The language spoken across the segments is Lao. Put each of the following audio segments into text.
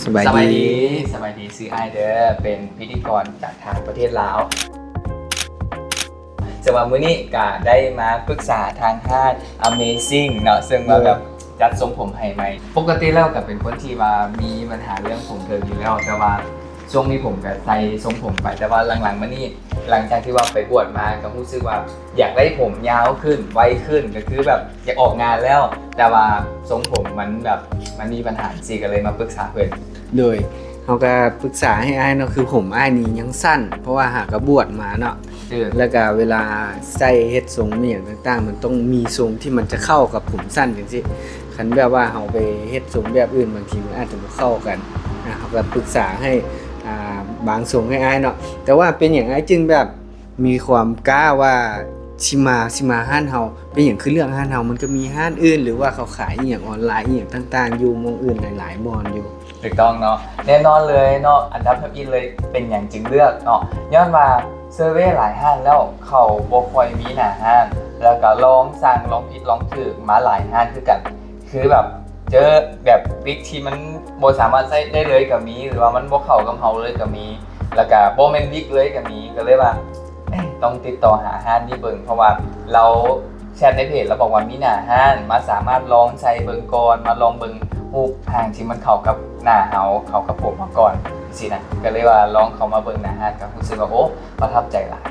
ສະບາຍດີ ສະບາຍດີ ສະບາຍດີ ຊື່ອ້າຍເດີ ເປັນພິທີກອນຈາກທາງປະເທດລາວ. ສຳລັບມື້ນີ້ກະໄດ້ມາປຶກສາທາງຮ້ານ Amazing ເນາະ ເຊິ່ງວ່າແບບ ໂດຍ ຈັດຊົງຜົມໃຫ້ໃໝ່. ປົກກະຕິແລ້ວກະເປັນຄົນທີ່ວ່າມີບັນຫາເລື່ອງຜົມເຖິກຢູ່ແລ້ວ ແຕ່ວ່າຊ່ວງນີ້ຜົມກະໃສ່ຊົງຜົມໄປ ແຕ່ວ່າຫຼັງໆມານີ້ ຫຼັງຈາກທີ່ວ່າໄປບວດມາ ກະຮູ້ສຶກວ່າຢາກໄດ້ຜົມຍາວຂຶ້ນ ໄວຂຶ້ນ ກະຄືແບບຢາກອອກງານແລ້ວ ແຕ່ວ່າຊົງຜົມມັນແບບ ມັນມີບັນຫາຈັ່ງຊີ້ ກະເລີຍມາປຶກສາເພິ່ນ. ໂດຍ ເຮົາກະປຶກສາໃຫ້ອ້າຍເນາະ ຄືຜົມອ້າຍນີ້ຍັງສັ້ນ ເພາະວ່າຫາກະບວດມາເນາະ ແລ້ວກະເວລາໃສ່ເຮັດຊົງອີ່ຫຍັງຕ່າງໆ ມັນຕ້ອງມີຊົງທີ່ມັນຈະເຂົ້າກັບຜົມສັ້ນຈັ່ງຊີ້. ຄັນແບບວ່າເຮົາໄປເຮັດຊົງແບບອື່ນ ບາງທີມັນອາດຈະບໍ່ເຂົ້າກັນ. ອ່າ ເຮົາກະປຶກສາໃຫ້ ອ່າ ບາງຊົງໃຫ້ອ້າຍເນາະ. ແຕ່ວ່າເປັນຫຍັງອ້າຍຈຶ່ງແບບມີຄວາມກ້າວ່າຊິມາ ຊິມາຮ້ານເຮົາ? ເປັນຫຍັງຄືເລືອກຮ້ານເຮົາ? ມັນກະມີຮ້ານອື່ນ ຫຼືວ່າເຂົາຂາຍອີ່ຫຍັງອອນລາຍອີ່ຫຍັງຕ່າງໆ ຢູ່ໝ່ອງອື່ນຫຼາຍໆບ່ອນຢູ່. ຖືກຕ້ອງເນາະ ແນ່ນອນເລີຍເນາະ ອັນດັບທຳອິດເລີຍ ເປັນຫຍັງຈຶ່ງເລືອກເນາະ ຍ້ອນວ່າເຊີເວຫຼາຍຮ້ານແລ້ວ ເຂົາບໍ່ຄ່ອຍມີໜ້າຮ້ານ ແລ້ວກະລອງສັ່ງ ລອງຜິດລອງຖືກມາຫຼາຍຮ້ານຄືກັນ ຄືແບບເຈີແບບວິກທີ່ມັນບໍ່ສາມາດໃຊ້ໄດ້ເລີຍກະມີ ຫຼືວ່າມັນບໍ່ເຂົ້າກັບເຮົາເລີຍກະມີ ແລ້ວກະບໍ່ແມ່ນວິກເລີຍກະມີ ກະເລີຍວ່າ ເອີ ຕ້ອງຕິດຕໍ່ຫາຮ້ານນີ້ເບິ່ງ ເພາະວ່າລາວແຊັດໃນເພຈ ລາວບອກວ່າມີໜ້າຮ້ານ ມາສາມາດລອງໃສ່ເບິ່ງກ່ອນ ມາລອງເບິ່ງຮູບຮ່າງທີ່ມັນເຂົ້າກັບໜ້າເຮົາ ເຂົ້າກັບຜົມເຮົາກ່ອນ ຈັ່ງຊີ້ນະ ກະເລີຍວ່າລອງເຂົ້າມາເບິ່ງໜ້າຮ້ານ ກະຮູ້ສຶກວ່າ ໂອ້ ປະທັບໃຈຫຼາຍ.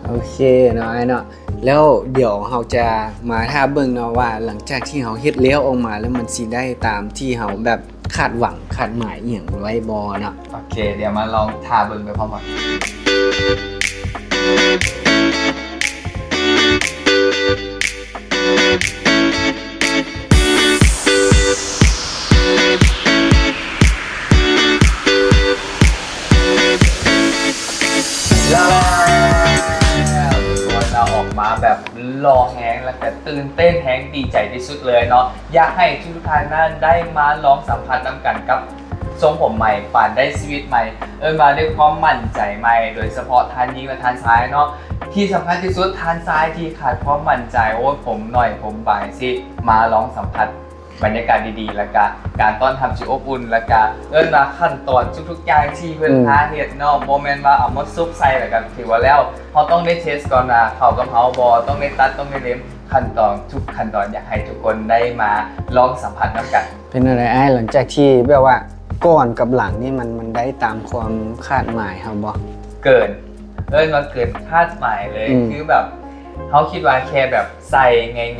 ໂອເຄເນາະອ້າຍເນາະ ແລ້ວດຽວເຮົາຈະມາຖ້າເບິ່ງເນາະ ວ່າຫຼັງຈາກທີ່ເຮົາເຮັດແລ້ວອອກມາແລ້ວ ມັນຊິໄດ້ຕາມທີ່ເຮົາແບບຄາດຫວັງຄາດໝາຍອີ່ຫຍັງໄວ້ບໍ່ເນາະ. ໂອເຄ ດຽວມາລອງຖ້າເບິ່ງໄປພ້ອມກັນ. ແລ້ວ ທຸກຄົນ ເຮົາອອກມາແບບຫຼໍ່ແຮງ ແລ້ວກະຕື່ນເຕັ້ນແຮງ ດີໃຈທີ່ສຸດເລີຍເນາະ. ຢາກໃຫ້ທຸກໆທ່ານນັ້ນໄດ້ມາລອງສຳຜັດນຳກັນກັບ ຊົງຜົມໃໝ່ ປານໄດ້ຊີວິດໃໝ່ ເອີ້ນວ່າໄດ້ຄວາມໝັ້ນໃຈໃໝ່ ໂດຍສະເພາະທ່ານຍິງ ແລະ ທ່ານຊາຍເນາະ. ທີ່ສຳຄັນທີ່ສຸດ ທ່ານຊາຍທີ່ຂາດຄວາມໝັ້ນໃຈ ໂອ້ຍ ຜົມໜ້ອຍ ຜົມບາງ ຊິມາລອງສຳຜັດບັນຍາກາດດີໆ ແລ້ວກະການຕ້ອນຮັບທີ່ອົບອຸ່ນ ແລ້ວກະເອີ້ນວ່າຂັ້ນຕອນທຸກໆຢ່າງທີ່ເພິ່ນ ອືມ ພາເຮັດເນາະ ບໍ່ແມ່ນວ່າເອົາມາຊຸບໃສ່ແລ້ວກະຖືວ່າແລ້ວ. ເຮົາຕ້ອງໄດ້ເທສກ່ອນວ່າເຂົ້າກັບເຮົາບໍ່ ຕ້ອງໄດ້ຕັດ ຕ້ອງໄດ້ເລັມ ຂັ້ນຕອນທຸກຂັ້ນຕອນ ຢາກໃຫ້ທຸກຄົນໄດ້ມາລອງສຳຜັດນຳກັນ. ເປັນຈັ່ງໃດອ້າຍ ຫຼັງຈາກທີ່ແບບວ່າກ່ອນກັບຫຼັງນີ້ ມັນ ມັນໄດ້ຕາມຄວາມຄາດໝາຍເຮົາບໍ່? ເກີນ ເອີ້ນວ່າເກີນຄາດໝາຍເລີຍ ອືມ ຄືແບບເຮົາຄິດວ່າແຄ່ແບບໃສ່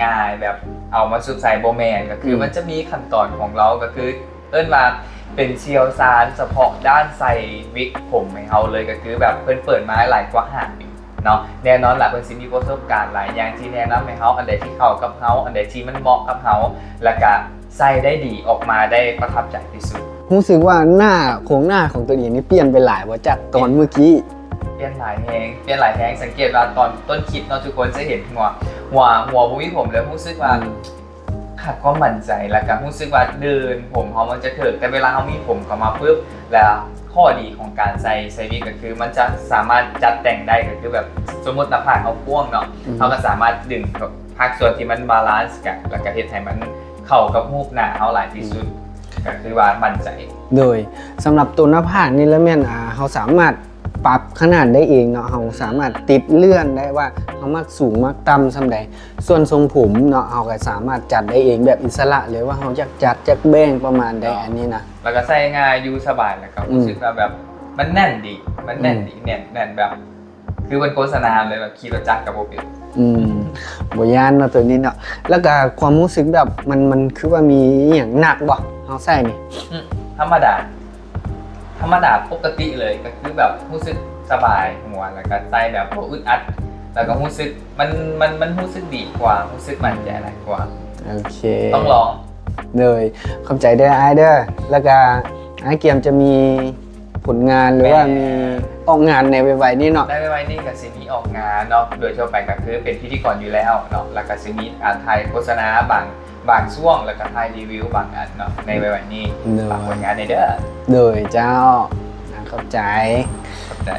ງ່າຍໆ ແບບເອົາມາຊຸບໃສ່ ບໍ່ແມ່ນ ກະຄື ອືມ ມັນຈະມີຂັ້ນຕອນຂອງລາວ ກະຄືເອີ້ນວ່າເປັນຊ່ຽວຊານສະເພາະດ້ານໃສ່ວິກຜົມໃຫ້ເຮົາເລີຍ ກະຄືແບບເພິ່ນເປີດມາຫຼາຍກວ່າຫ້າປີ ເນາະ. ແນ່ນອນລະ ເພິ່ນຊິມີປະສົບການຫຼາຍຢ່າງທີ່ແນະນຳໃຫ້ເຮົາ ອັນໃດທີ່ເຂົ້າກັບເຮົາ ອັນໃດທີ່ມັນເໝາະກັບເຮົາ ແລ້ວກະໃສ່ໄດ້ດີ ອອກມາໄດ້ປະທັບໃຈທີ່ສຸດ. ຮູ້ສຶກວ່າໜ້າ ໂຄງໜ້າຂອງຕົວເອງນີ້ປ່ຽນໄປຫຼາຍບໍ່ ຈາກຕອນມື້ກີ້? ປ່ຽນຫຼາຍແຮງ ປ່ຽນຫຼາຍແຮງ. ສັງເກດວ່າຕອນຕົ້ນຄລິບເນາະ ທຸກຄົນຈະເຫັນຫົວ ຫົວ ຫົວບໍ່ມີຜົມ ແລ້ວຮູ້ສຶກວ່າ ອືມ ຂາດຄວາມໝັ້ນໃຈ ແລ້ວກະຮູ້ສຶກວ່າເດີ່ນ ຜົມເຮົາມັນຈະເຖິກ ແຕ່ເວລາເຮົາມີຜົມເຂົ້າມາປຶບ ແລ້ວຂໍ້ດີຂອງການໃສ່ ໃສ່ວິກກະຄືມັນຈະສາມາດຈັດແຕ່ງໄດ້ ກະຄືແບບສົມມຸດໜ້າຜາກເຮົາກວ້າງເນາະ ອືມ ເຮົາກະສາມາດດຶງພາກສ່ວນທີ່ມັນບາລານກັນ ແລ້ວກະເຮັດໃຫ້ມັນເຂົ້າກັບຮູບໜ້າເຮົາຫຼາຍທີ່ສຸດ ອືມ ກະຄືວ່າໝັ້ນໃຈ. ໂດຍ ສຳລັບໂຕໜ້າຜາກນີ້ລະແມ່ນ ອ່າ ເຮົາສາມາດ ປັບຂະໜາດໄດ້ເອງເນາະ ເຮົາສາມາດຕິດເລື່ອນໄດ້ວ່າເຮົາມັກສູງມັກຕ່ຳສ່ຳໃດ. ສ່ວນຊົງຜົມເນາະ ເຮົາກະສາມາດຈັດໄດ້ເອງແບບອິດສະຫຼະເລີຍວ່າເຮົາຢາກຈັດ ຢາກແບ່ງປະມານໃດ ເນາະ ອັນນີ້ນະ ແລ້ວກະໃສ່ງ່າຍ ຢູ່ສະບາຍ ແລ້ວກະ ອືມ ຮູ້ສຶກວ່າແບບມັນແໜ້ນດີ ມັນແໜ້ນດີ ອືມ ແໜ້ນ ແໜ້ນແບບ ຄືເພິ່ນໂຄສະນາເລີຍ ແບບຂີ່ລົດຈັກກະບໍ່ເປັນ. ອືມ ບໍ່ຢ້ານເນາະໂຕນີ້ເນາະ. ແລ້ວກະຄວາມຮູ້ສຶກແບບມັນ ມັນຄືວ່າມີອີ່ຫຍັງໜັກບໍ່ ເຮົາໃສ່ນີ້? ອືມ ທຳມະດາ ທຳມະດາປົກກະຕິເລີຍ ກະຄືແບບຮູ້ສຶກສະບາຍຫົວ ແລ້ວກະໃສ່ແບບບໍ່ອຶດອັດ ແລ້ວກະຮູ້ສຶກ ມັນ ມັນ ມັນຮູ້ສຶກດີກວ່າ ຮູ້ສຶກໝັ້ນໃຈຫຼາຍກວ່າ. ໂອເຄ ຕ້ອງລອງ. ໂດຍ ຂອບໃຈເດີອ້າຍເດີ. ແລ້ວກະອ້າຍກຽມຈະມີຜົນງານ ຫຼືວ່າມີ ແມ່ນ ອອກງານໃນໄວໆນີ້ເນາະ? ໃນໄວໆນີ້ກະຊິມີອອກງານເນາະ ໂດຍທົ່ວໄປກະຄືເປັນພິທີກອນຢູ່ແລ້ວເນາະ ແລ້ວກະຊິມີ ອ່າ ຖ່າຍໂຄສະນາບາງ ບາງຊ່ວງ ແລ້ວກະຖ່າຍຣີວິວບາງອັນເນາະ ໃນໄວໆນີ້. ໂດຍ ຝາກຜົນງານແດ່ເດີ. ໂດຍເຈົ້າ ຂອບໃຈ ຂອບໃຈ.